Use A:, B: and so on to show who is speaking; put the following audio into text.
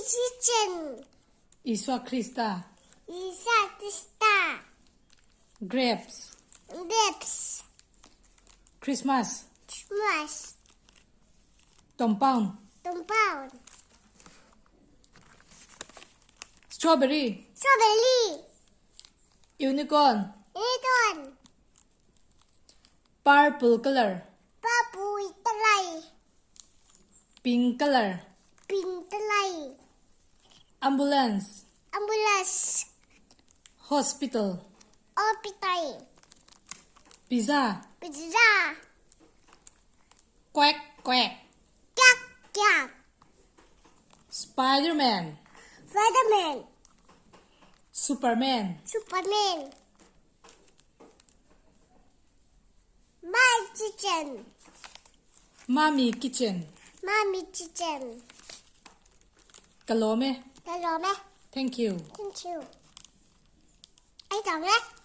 A: Kitchen.
B: Isua Krista.
A: Isua Krista.
B: Grapes.
A: Grapes.
B: Christmas.
A: Christmas.
B: Compound.
A: Compound.
B: Strawberry.
A: Strawberry.
B: Unicorn.
A: Unicorn.
B: Purple color.
A: Purple color.
B: Pink color.
A: Pink color.
B: Ambulance.
A: Ambulance.
B: Hospital.
A: Hospital.
B: Pizza.
A: Pizza.
B: Quack quack.
A: Quack quack.
B: Spiderman.
A: Spiderman.
B: Superman.
A: Superman. My kitchen.
B: Mommy kitchen.
A: Mommy kitchen.
B: Ka lawm e.
A: Ka lawm e.
B: Thank you.
A: Thank you. Ei tawng e.